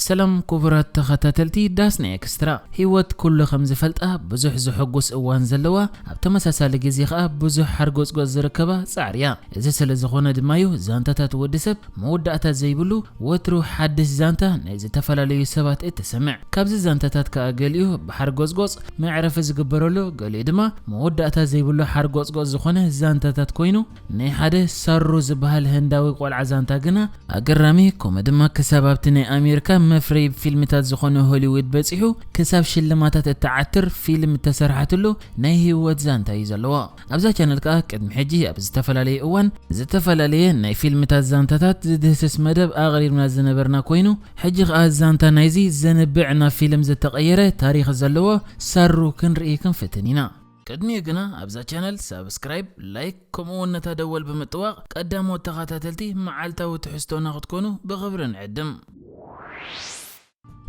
ሰላም ክቡራት ተኸታተልቲ ዳስና ኤክስትራ። ህይወት ኩሉ ከም ዝፈልጣ ብዙሕ ዝሕጉስ እዋን ዘለዋ፣ ኣብ ተመሳሳሊ ግዜ ኸኣ ብዙሕ ሓርጎጽጎጽ ዝርከባ ጻዕሪ እያ። እዚ ስለ ዝኾነ ድማ እዩ ዛንታታት ወዲ ሰብ መወዳእታ ዘይብሉ፣ ወትሩ ሓድሽ ዛንታ ናይ ዝተፈላለዩ ሰባት እትሰምዕ። ካብዚ ዛንታታት ከኣ ገሊኡ ብሓርጎጽጎጽ መዕረፊ ዝግበረሉ፣ ገሊኡ ድማ መወዳእታ ዘይብሉ ሓርጎጽጎጽ ዝኾነ ዛንታታት ኮይኑ፣ ናይ ሓደ ሳሩ ዝበሃል ህንዳዊ ቆልዓ ዛንታ ግና ኣገራሚ፣ ከምኡ ድማ ክሳብ ኣብቲ ናይ ኣሜሪካ መፍረይ ፊልምታት ዝኾነ ሆሊውድ በጺሑ ክሳብ ሽልማታት እትዓትር ፊልም እተሰርሓትሉ ናይ ህይወት ዛንታ እዩ ዘለዎ። ኣብዛ ቻነል ከኣ ቅድሚ ሕጂ ኣብ ዝተፈላለየ እዋን ዝተፈላለየ ናይ ፊልምታት ዛንታታት ዝድህስስ መደብ ኣቕሪብና ዝነበርና ኮይኑ፣ ሕጂ ከኣ ዛንታ ናይዚ ዘንብዕ ናብ ፊልም ዝተቐየረ ታሪኽ ዘለዎ ሳሩ ክንርኢ ክንፍትን ኢና። ቅድሚኡ ግና ኣብዛ ቻነል ሳብስክራይብ፣ ላይክ ከምኡ እውን ነታ ደወል ብምጥዋቕ ቀዳሞት ተኸታተልቲ መዓልታዊ ትሕዝቶና ክትኮኑ ብኽብሪ ንዕድም።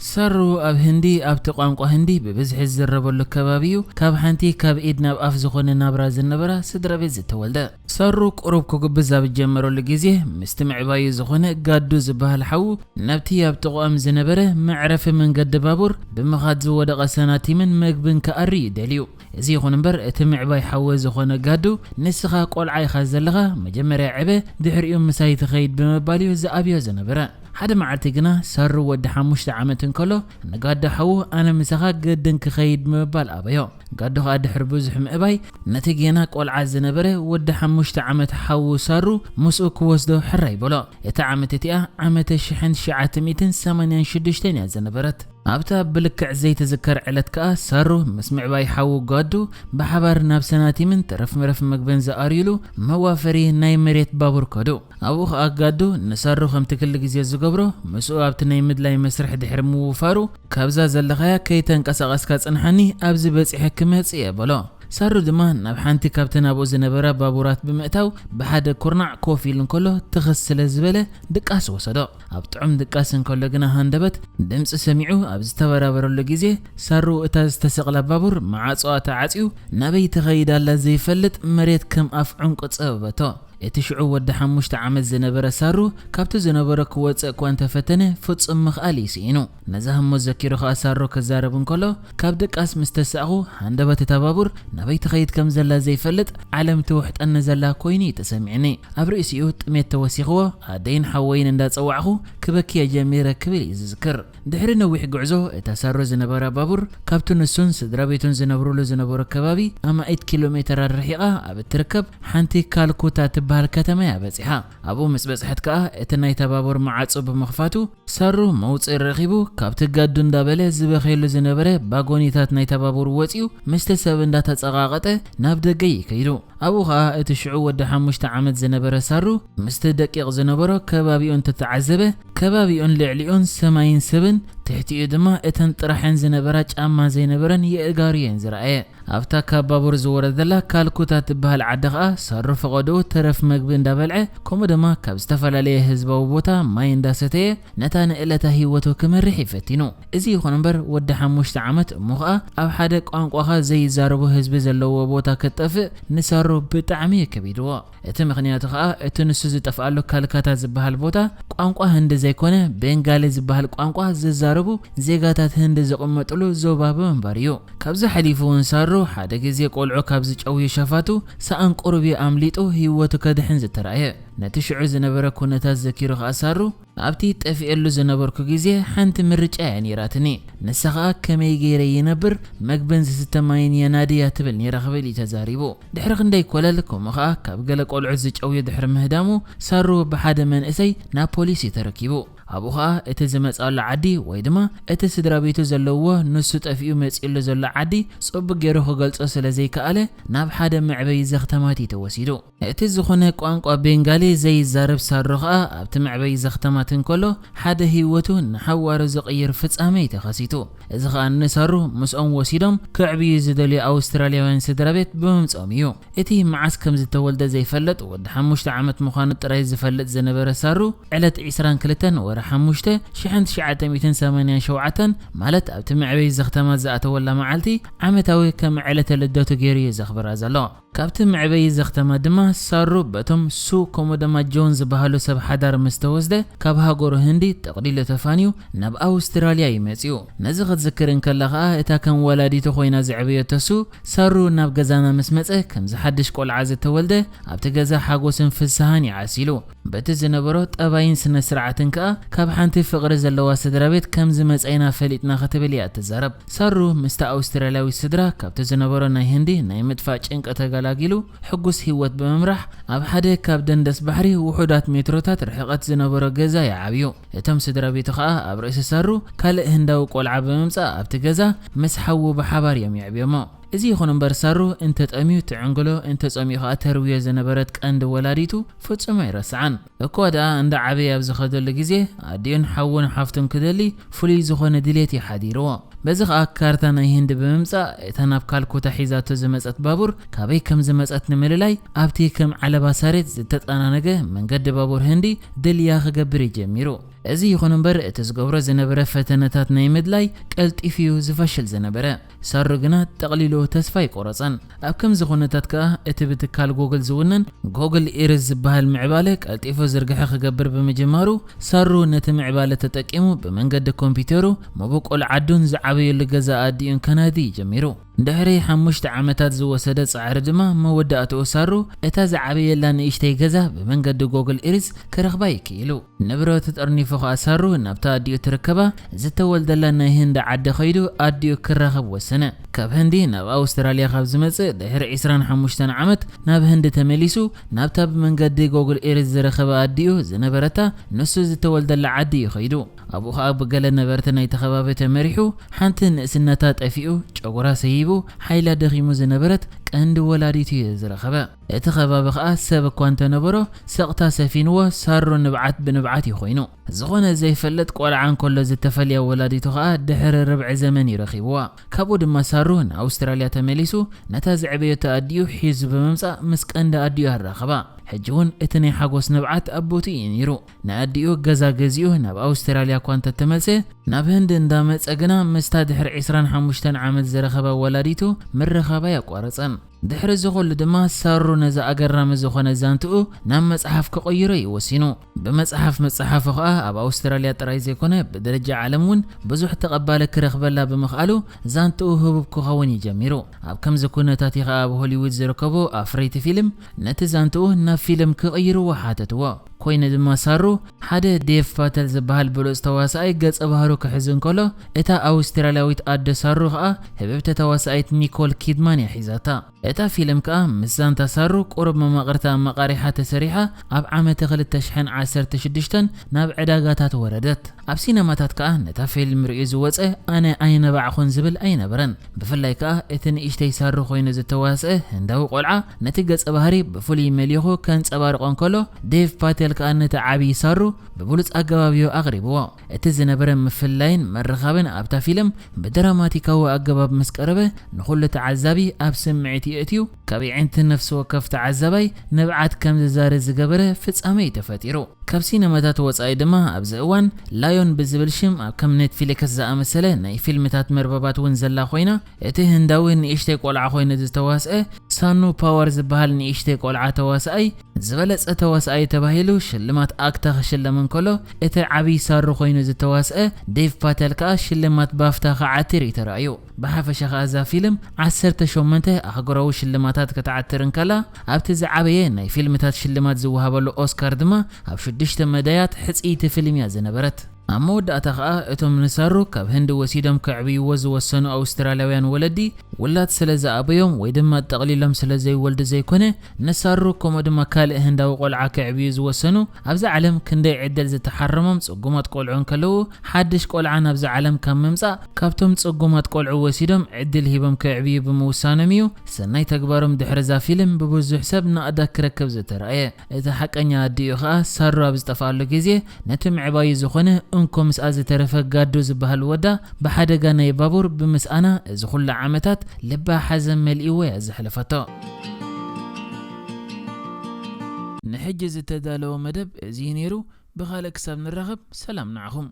ሳሩ ኣብ ህንዲ፣ ኣብቲ ቋንቋ ህንዲ ብብዝሒ ዝዝረበሉ ከባቢ እዩ። ካብ ሓንቲ ካብ ኢድ ናብ ኣፍ ዝኾነ ናብራ ዝነበራ ስድራ ቤት ዝተወልደ። ሳሩ ቁሩብ ክጉብዝ ኣብ ዝጀመረሉ ግዜ ምስቲ ምዕባዩ ዝኾነ ጋዱ ዝበሃል ሓዉ ናብቲ ኣብ ጥቕኦም ዝነበረ መዕረፊ መንገዲ ባቡር ብምኻድ ዝወደቐ ሰናቲምን መግብን ክኣሪ እዩ ደልዩ። እዚ ይኹን እምበር እቲ ምዕባይ ሓወ ዝኾነ ጋዱ ንስኻ ቆልዓ ኢኻ ዘለኻ፣ መጀመርያ ዕበ፣ ድሕሪኡ ምሳይ ትኸይድ ብምባል እዩ ዝኣብዮ ዝነበረ። ሓደ መዓልቲ ግና ሳሩ ወዲ ሓሙሽተ ዓመት እንከሎ ንጋዶ ሓዉ ኣነ ምሳኻ ገድን ክኸይድ ብምባል ኣበዮ። ጋዶ ኸኣ ድሕሪ ብዙሕ ምእባይ ነቲ ጌና ቆልዓ ዝነበረ ወዲ ሓሙሽተ ዓመት ሓዉ ሳሩ ምስኡ ክወስዶ ሕራይ በሎ። እታ ዓመት እቲኣ ዓመተ ሽሕን ትሽዓተ ሚእትን ሰማንያን ሽዱሽተን እያ ዝነበረት። ኣብታ ብልክዕ ዘይትዝከር ዕለት ከኣ ሳሩ ምስ ምዕባይ ሓዉ ጋዱ ብሓባር ናብ ሰናቲምን ተረፍመረፍ መግብን ዝኣርዩሉ መዋፈሪ ናይ መሬት ባቡር ከዱ። ኣብኡ ኸኣ ጋዱ ንሳሩ ከምቲ ክሊ ግዜ ዝገብሮ ምስኡ ኣብቲ ናይ ምድላይ መስርሕ ድሕሪ ምውፋሩ፣ ካብዛ ዘለኻያ ከይተንቀሳቐስካ ጽንሓኒ፣ ኣብዚ በጺሐ ክመጽእ እየ በሎ። ሳሩ ድማ ናብ ሓንቲ ካብተን ኣብኡ ዝነበራ ባቡራት ብምእታው ብሓደ ኩርናዕ ኮፍ ኢሉ እንከሎ ትኽስ ስለ ዝበለ ድቃስ ወሰዶ። ኣብ ጥዑም ድቃስ እንከሎ ግና ሃንደበት ድምጺ ሰሚዑ ኣብ ዝተበራበረሉ ግዜ ሳሩ እታ ዝተሰቕላ ባቡር መዓጽዋ ተዓጽዩ ናበይ ትኸይድ ኣላ ዘይፈልጥ መሬት ከም ኣፍ ዑንቂ ጸበበቶ። እቲ ሽዑ ወዲ ሓሙሽተ ዓመት ዝነበረ ሳሩ ካብቲ ዝነበሮ ክወጽእ እኳ እንተፈተነ ፍጹም ምኽኣል እዩ ስኢኑ። ነዛ ህሞት ዘኪሩ ኸኣ ሳሩ ክዛረብ እንከሎ ካብ ድቃስ ምስ ተሳእኹ ሃንደበት እታ ባቡር ናበይ ትኸይድ ከም ዘላ ዘይፈልጥ ዓለም ትውሕጠኒ ዘላ ኮይኑ እዩ ተሰሚዕኒ። ኣብ ርእሲኡ ጥሜት ተወሲኽዎ ኣደይን ሓወይን እንዳጸዋዕኹ ክበኪየ ጀሚረ ክብል እዩ ዝዝክር። ድሕሪ ነዊሕ ጉዕዞ እታ ሳሩ ዝነበራ ባቡር ካብቲ ንሱን ስድራ ቤቱን ዝነብሩሉ ዝነበሩ ከባቢ ኣማኢት ኪሎ ሜተራት ርሒቓ ኣብ እትርከብ ሓንቲ ካልኩታ ትበሃል ከተማ እያ በጺሓ። ኣብኡ ምስ በጽሐት ከኣ እቲ ናይታ ባቡር መዓጹ ብምኽፋቱ ሳሩ መውጽኢ ረኺቡ ካብቲ ጋዱ እንዳበለ ዝበኸየሉ ዝነበረ ባጎኒታት ናይታ ባቡር ወጺኡ ምስቲ ሰብ እንዳተጸቓቐጠ ናብ ደገ እዩ ከይዱ። ኣብኡ ኸኣ እቲ ሽዑ ወዲ ሓሙሽተ ዓመት ዝነበረ ሳሩ ምስቲ ደቂቕ ዝነበሮ ከባቢኡ እንተተዓዘበ፣ ከባቢኡን ልዕሊኡን ሰማይን ሰብን፣ ትሕቲኡ ድማ እተን ጥራሐን ዝነበራ ጫማ ዘይነበረን የእጋሩ እየን ዝረኣየ። ኣብታ ካብ ባቡር ዝወረደላ ካልኩታ ትበሃል ዓዲ ኸኣ ሳሩ ፈቐዶኡ ተረፍ መግቢ እንዳበልዐ፣ ከምኡ ድማ ካብ ዝተፈላለየ ህዝባዊ ቦታ ማይ እንዳሰተየ ነታ ንእለታ ህይወቱ ክመርሕ እዩ ፈቲኑ። እዚ ይኹን እምበር ወዲ ሓሙሽተ ዓመት እሞ ኸኣ ኣብ ሓደ ቋንቋኻ ዘይዛረቡ ህዝቢ ዘለዎ ቦታ ክትጠፍእ ንሳሩ ብጣዕሚ እዩ ከቢድዎ። እቲ ምኽንያቱ ኸኣ እቲ ንሱ ዝጠፍኣሉ ካልካታ ዝበሃል ቦታ ቋንቋ ህንዲ ዘይኮነ ቤንጋሊ ዝበሃል ቋንቋ ዝዛረቡ ዜጋታት ህንዲ ዝቕመጥሉ ዞባ ብምንባር እዩ። ካብዚ ሓሊፉ እውን ሳሩ ሓደ ግዜ ቆልዑ ካብ ዝጨውዩ ሸፋቱ ሰኣን ቁሩብ እዩ ኣምሊጡ ህይወቱ ከድሕን ዝተራእየ። ነቲ ሽዑ ዝነበረ ኩነታት ዘኪሩ ኸኣ ሳሩ ኣብቲ ጠፊኤሉ ዝነበርኩ ግዜ ሓንቲ ምርጫ እያ ነይራትኒ። ንሳ ኸኣ ከመይ ገይረ ይነብር፣ መግብን ዝስተ ማይን የናዲ እያ ትብል ነይራ ክብል እዩ ተዛሪቡ። ድሕሪ ክንደይ ኮለል ከምኡ ኸኣ ካብ ገለ ቆልዑት ዝጨውዩ ድሕሪ ምህዳሙ ሳሩ ብሓደ መንእሰይ ናብ ፖሊስ እዩ ተረኪቡ። ኣብኡ ኸኣ እቲ ዝመጻሉ ዓዲ ወይ ድማ እቲ ስድራ ቤቱ ዘለውዎ ንሱ ጠፊኡ መጺኡሉ ዘሎ ዓዲ ጽቡቕ ገይሩ ክገልጾ ስለ ዘይከኣለ ናብ ሓደ መዕበዪ ዘኽተማት እዩ ተወሲዱ። እቲ ዝኾነ ቋንቋ ቤንጋሊ ዘይዛረብ ሳሩ ኸኣ ኣብቲ መዕበዪ ዘኽተማት እንከሎ ሓደ ህይወቱ ንሓዋሩ ዝቕይር ፍጻመ እዩ ተኸሲቱ። እዚ ኸኣ ንሳሩ ምስኦም ወሲዶም ከዕብዩ ዝደልዩ ኣውስትራልያውያን ስድራ ቤት ብምምጽኦም እዩ። እቲ መዓስ ከም ዝተወልደ ዘይፈለጥ ወዲ ሓሙሽተ ዓመት ምዃኑ ጥራይ ዝፈልጥ ዝነበረ ሳሩ፣ ዕለት ዕስራን ክልተን ወርሒ ሓሙሽተ ሽሕን ትሽዓተ ሚእትን ሰማንያን ሸውዓተን፣ ማለት ኣብቲ መዕበዪ ዘኽተማ ዝኣተወላ መዓልቲ፣ ዓመታዊ ከም ዕለተ ልደቱ ገይሩ እዩ ዘኽብራ ዘሎ። ካብቲ መዕበዪ ዘኽተማ ድማ ሳሩ በቶም ሱ ከምኡ ድማ ጆን ዝበሃሉ ሰብ ሓዳር ምስ ተወስደ፣ ካብ ሃገሩ ህንዲ ጠቕሊሉ ተፋንዩ ናብ ኣውስትራልያ እዩ መጺኡ። ነዚ ክትዝክር እንከላ ኸኣ፣ እታ ከም ወላዲቱ ኮይና ዘዕበየቶ ሱ፣ ሳሩ ናብ ገዛና ምስ መጸ፣ ከምዚ ሓድሽ ቆልዓ ዝተወልደ፣ ኣብቲ ገዛ ሓጎስን ፍስሃን እዩ ዓሲሉ። በቲ ዝነበሮ ጠባይን ስነ ስርዓትን ከኣ፣ ካብ ሓንቲ ፍቕሪ ዘለዋ ስድራ ቤት ከም ዝመጸ ኢና ፈሊጥና ክትብል እያ እትዛረብ። ሳሩ ምስታ ኣውስትራልያዊት ስድራ ካብቲ ዝነበሮ ናይ ህንዲ ናይ ምጥፋእ ጭንቂ ተገላጊሉ፣ ሕጉስ ህይወት ብምምራሕ፣ ኣብ ሓደ ካብ ደንደስ ባሕሪ ውሑዳት ሜትሮታት ርሕቐት ዝነበሮ ገዛ ይዓብዩ። እቶም ስድራ ቤቱ ኸኣ ኣብ ርእሲ ሳሩ ካልእ ህንዳዊ ቆልዓ ብምምጻእ ኣብቲ ገዛ ምስ ሓዉ ብሓባር እዮም የዕብዮሞ። እዚ ይኹን እምበር ሳሩ እንተጠምዩ ትዕንግሎ፣ እንተጸሚኡ ኸኣ ተርውዮ ዝነበረት ቀንዲ ወላዲቱ ፍጹም ኣይረስዓን። እኳ ደኣ እንዳ ዓበየ ኣብ ዝኸደሉ ግዜ ኣዲኡን ሓዉን ሓፍቱን ክደሊ ፍሉይ ዝኾነ ድሌት እዩ ሓዲርዎ። በዚ ኸኣ ካርታ ናይ ህንዲ ብምምጻእ እታ ናብ ካልኩታ ሒዛቶ ዝመጸት ባቡር ካበይ ከም ዝመጸት ንምልላይ ኣብቲ ከም ዓለባ ሳሬት ዝተጠናነገ መንገዲ ባቡር ህንዲ ድልያ ክገብር እዩ ጀሚሩ። እዚ ይኹን እምበር እቲ ዝገብሮ ዝነበረ ፈተነታት ናይ ምድላይ ቀልጢፉ እዩ ዝፈሽል ዝነበረ። ሳሩ ግና ጠቕሊሉ ተስፋ ኣይቆረጸን። ኣብ ከምዚ ኩነታት ከኣ እቲ ብትካል ጎግል ዝውነን ጎግል ኢርዝ ዝበሃል ምዕባለ ቀልጢፉ ዝርግሐ ክገብር ብምጅማሩ፣ ሳሩ ነቲ ምዕባለ ተጠቂሙ ብመንገዲ ኮምፒውተሩ ምብቁል ዓዱን ዝዓበየሉ ገዛ ኣዲኡን ከናዲ ጀሚሩ። ድሕሪ ሓሙሽተ ዓመታት ዝወሰደ ጻዕሪ ድማ መወዳእትኡ ሳሩ እታ ዝዓበየላ ንእሽተይ ገዛ ብመንገዲ ጎግል ኢርዝ ክረኽባ ይክኢሉ። ንብረቱ ጠርኒፉ ኸኣ ሳሩ ናብታ ኣዲኡ ትርከባ ዝተወልደላ ናይ ህንዲ ዓዲ ኸይዱ ኣዲኡ ክራኸብ ወሰነ። ካብ ህንዲ ናብ ኣውስትራልያ ካብ ዝመጽእ ድሕሪ ዕስራን ሓሙሽተን ዓመት ናብ ህንዲ ተመሊሱ ናብታ ብመንገዲ ጎግል ኢርዝ ዝረኸበ ኣዲኡ ዝነበረታ ንሱ ዝተወልደላ ዓዲ እዩ ኸይዱ። ኣብኡ ኸኣ ብገለ ነበርቲ ናይቲ ከባቢ ተመሪሑ ሓንቲ ንእስነታ ጠፊኡ ጨጉራ ሰይቡ ሓይላ ደኺሙ ዝነበረት ቀንዲ ወላዲቱ እዩ ዝረኸበ። እቲ ከባቢ ኸኣ ሰብ እኳ እንተነበሮ፣ ሰቕታ ሰፊንዎ፣ ሳሮ ንብዓት ብንብዓት እዩ ኮይኑ። ዝኾነ ዘይፈልጥ ቆልዓ እንከሎ ዝተፈልያ ወላዲቱ ኸኣ ድሕሪ ርብዒ ዘመን እዩ ረኺብዋ። ካብኡ ድማ ሳሩ ንኣውስትራልያ ተመሊሱ፣ ነታ ዘዕበየቶ ኣዲኡ ሒዙ ብምምጻእ ምስ ቀንዲ ኣዲኡ ኣራኸባ። ሕጂ እውን እቲ ናይ ሓጎስ ንብዓት ኣብ ቦትኡ እዩ ነይሩ። ንኣዲኡ ገዛ ገዚኡ ናብ ኣውስትራልያ እኳ እንተተመልሰ፣ ናብ ህንዲ እንዳመጸ ግና ምስታ ድሕሪ ዕስራን ሓሙሽተን ዓመት ዝረኸባ ወላዲቱ ምርኻብ ኣያቋረጸን። ድሕሪ እዚ ኹሉ ድማ ሳሩ ነዚ ኣገራሚ ዝኾነ ዛንትኡ ናብ መጽሓፍ ክቕይሮ እዩ ወሲኑ። ብመጽሓፍ ምጽሓፉ ኸኣ ኣብ ኣውስትራልያ ጥራይ ዘይኮነ ብደረጃ ዓለም እውን ብዙሕ ተቐባሊ ክረኽበላ ብምኽኣሉ ዛንትኡ ህቡብ ክኸውን እዩ ጀሚሩ። ኣብ ከምዚ ኩነታት እዩ ኸኣ ኣብ ሆሊውድ ዝርከቡ ኣፍረይቲ ፊልም ነቲ ዛንትኡ ናብ ፊልም ክቕይርዎ ሓተትዎ። ኮይኑ ድማ ሳሩ ሓደ ዴቭ ፓተል ዝበሃል ብሉጽ ተዋሳኣይ ገጸ ባህሩ ክሕዝ እንከሎ፣ እታ ኣውስትራልያዊት ኣደ ሳሩ ኸኣ ህብብቲ ተዋሳኣይት ኒኮል ኪድማን እያ ሒዛታ። እታ ፊልም ከኣ ምስ ዛንታ ሳሩ ቁሩብ መማቕርቲ ኣመቓሪሓ ተሰሪሓ ኣብ ዓመተ ክልተ ሽሕን ዓሰርተ ሽዱሽተን ናብ ዕዳጋታት ወረደት። ኣብ ሲነማታት ከኣ ነታ ፊልም ርእዩ ዝወጸ ኣነ ኣይነባዕኹን ዝብል ኣይነበረን። ብፍላይ ከኣ እቲ ንእሽተይ ሳሩ ኮይኑ ዝተዋስአ ህንዳዊ ቆልዓ ነቲ ገጸ ባህሪ ብፍሉይ መሊኹ ከንጸባርቖ እንከሎ፣ ዴቭ ፓቴል ከኣ ነቲ ዓብዪ ሳሩ ብብሉጽ ኣገባብ እዩ ኣቕሪብዎ። እቲ ዝነበረ ምፍላይን ምርኻብን ኣብታ ፊልም ብድራማቲካዊ ኣገባብ ምስ ቀረበ፣ ንኹሉ ተዓዛቢ ኣብ ስምዒት የእትዩ፣ ካብ የዒንቲ ነፍሲ ወከፍ ተዓዛባይ ንብዓት ከም ዝዛሪ ዝገበረ ፍጻመ እዩ ተፈጢሩ። ካብ ሲነማታት ወጻኢ ድማ ኣብዚ እዋን ላዮን ብዝብል ሽም ኣብ ከም ኔትፍሊክስ ዝኣመሰለ ናይ ፊልምታት መርበባት እውን ዘላ ኮይና፣ እቲ ህንዳዊ ንእሽተይ ቆልዓ ኮይኑ ዝተዋስአ ሳኑ ፓወር ዝበሃል ንእሽተይ ቆልዓ ተዋስኣይ ዝበለጸ ተዋስኣይ ተባሂሉ ሽልማት ኣክታ ክሽለም እንከሎ፣ እቲ ዓብዪ ሳሩ ኮይኑ ዝተዋስአ ዴቭ ፓተል ከኣ ሽልማት ባፍታ ክዓትር እዩ ተራእዩ። ብሓፈሻ ከኣ እዛ ፊልም ዓሰርተ ሸሞንተ ኣህጉራዊ ሽልማታት ክትዓትር እንከላ፣ ኣብቲ ዝዓበየ ናይ ፊልምታት ሽልማት ዝወሃበሉ ኦስካር ድማ ኣብ ሽዱሽተ መዳያት ሕጽይቲ ፊልም እያ ዝነበረት። ኣብ መወዳእታ ከኣ እቶም ንሳሩ ካብ ህንዲ ወሲዶም ከዕብይዎ ዝወሰኑ ኣውስትራልያውያን ወለዲ፣ ውላድ ስለ ዝኣበዮም ወይ ድማ ጠቕሊሎም ስለ ዘይወልዱ ዘይኮነ፣ ንሳሩ ከምኡ ድማ ካልእ ህንዳዊ ቆልዓ ከዕብዩ ዝወሰኑ ኣብዛ ዓለም ክንደይ ዕድል ዝተሓረሞም ጽጉማት ቆልዑ እንከለዉ፣ ሓድሽ ቆልዓ ናብዛ ዓለም ካብ ምምጻእ ካብቶም ጽጉማት ቆልዑ ወሲዶም ዕድል ሂቦም ከዕብዩ ብምውሳኖም እዩ ሰናይ ተግባሮም ድሕሪ እዛ ፊልም ብብዙሕ ሰብ ናእዳ ክረክብ ዝተራእየ። እቲ ሓቀኛ ኣዲኡ ኸኣ ሳሩ ኣብ ዝጠፍኣሉ ግዜ ነቲ ምዕባዩ ዝኾነ እንኮ ምስኣ ዝተረፈ ጋዶ ዝበሃል ወዳ ብሓደጋ ናይ ባቡር ብምስኣና፣ እዚ ኩሉ ዓመታት ልባ ሓዘን መሊእዎ እያ ዘሕለፈቶ። ንሕጂ ዝተዳለወ መደብ እዚ እዩ ነይሩ። ብኻልእ ክሳብ ንራኸብ ሰላም ንዓኹም።